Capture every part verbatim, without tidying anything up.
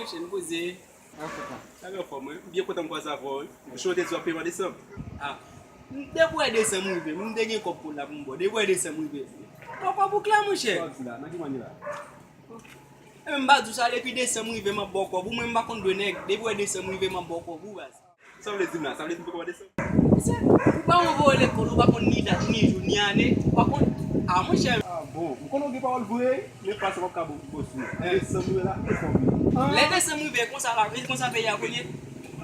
Chen poze. Sa gen fòm, wi. M byen kontan m kwaze avè w, wi. Jan w te di w ap peye mwa desanm. Ah. Depi w wè desanm rive, m te gen kòb pou l la pou m ba w. Depi w wè desanm rive. Pran kòb ou klè, monchè. Sa w di la, nan ki mwa n ye la? E m pa di w sa, depi desanm rive, m ap ba w kòb ou. Mwen, m pa konn dwe nèg. Depi w wè desanm rive, m ap ba w kòb ou, baz. Sa w vle di m la? Sa vle di m poko ba w desanm? Mesye, ou pa anvoye lekòl, ou pa konn ni dat, ni jou, ni ane, ou pa konn. Ah, monchè. Ah, bon. M konnen w gen pawòl vre, men pase w ap ka bon pou bòs ou. Desanm rive la, e fò vre. Lè desanm rive, konsa la, konsa peyi a konye.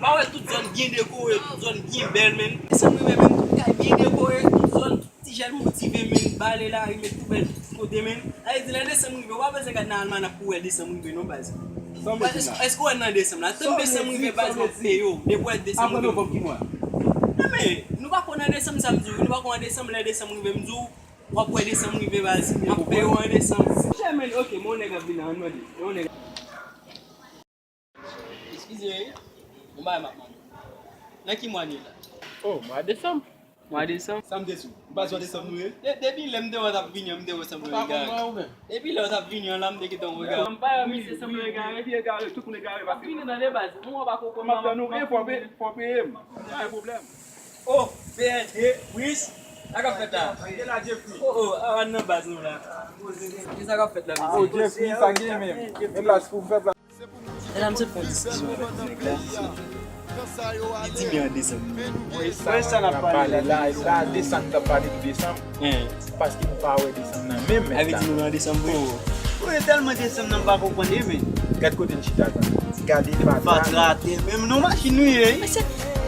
Pa wè tout zòn byen dekore, tout zòn byen bèl, menm. Desanm rive, menm tout kay byen dekore, tout zòn, tout ti jèn motive, menm bale lari, met poubèl tout kote, menm. Sa vle di, lè desanm rive, w pa bezwen gad nan almanak pou wè desanm rive, non, baz. Sa w vle di la? Èske w wè nan desanm la? Tann desanm rive, baz, w ap peye w. Depi w wè desanm rive. Apre novanm ki mwa? Non, men, nou pa ko nan desanm, sa m di w. Nou pa ko an desanm, lè desanm rive, m di w, w ap wè desanm rive, baz. M ap peye w an desanm. Monchè, men, ok, men yon nèg ap vini, ann mande. Yon nèg. Eskize, wi. Yon bagay m ap mande w. Nan ki mwa n ye la? Oh, mwa desanm. Mwa desanm? Sa m te sou. M pa sou desanm nou ye? De-, depi lè m te wè w t ap vini an, m te wè w sanble egare. Depi lè w t ap vini an la, m te gentan wè w egare. M pa wè misye sanble egare. Li egare, tout moun egare, paske vini nan de baz. Mwen pa konprann. M ap fè nou, e fò peye, fò peye m. Pa gen pwoblèm. Oh, P N G, Prince, sa k ap fèt la? Oh, oh, a nan baz nou la. Ki sa k ap fèt la, mesye? Oh, Jeffrey, sa gen menm? Fè plas pou m, fè plas. Medam, se fon diskisyon avèk nèg la. Li di men an desanm. Wè sa n ap pale la, la desanm, n ap pale de desanm. Paske nou pa wè desanm nan menm mèt la. Avè di nou nan desanm vre. Wè tèlman desanm nan m pa konprann, e men. Gad kote n chita, tande. Gade fatra. Fatra, tè, menm nou machin nou ye. Men se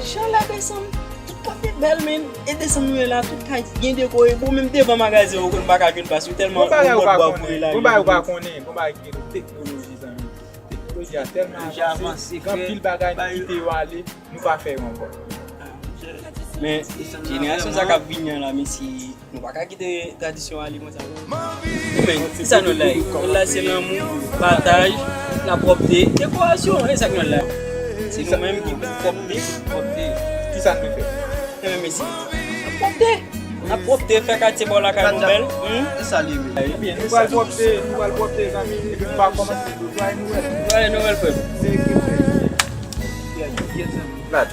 jan la desanm. Tout kote bèl, men. E desanm nou ye la, tout kay byen dekore. Bon, menm devan magazen, ou konn pa ka jwenn plas, ou tèlman ou mòd bwa pou rele. Bon bagay ou pa konnen, bon bagay ki rele teknoloji, zanmi. Teknoloji a tèlman avanse, gen anpil bagay nou kite yo ale, nou pa fè yo ankò. Men, jenerasyon sa k ap vini an la, mesye, nou pa ka kite tradisyon ale konsa. Men, kisa nou la? Nou la se lanmou, pataj, lapwòpte, dekorasyon, e sa k nou la. Se nou menm ki pwòpte, pwòpte. Kisa n dwe fè? Ebyen, mesye, n ap pwòpte. N ap pwòpte, fè katye bò lakay nou bèl. Hmm? E sa li ye. Ebyen, nou pral pwòpte, nou pral pwòpte, zanmi. Epi nou va kòmanse netwaye nouvèl. Netwaye nouvèl, frè m. Lad.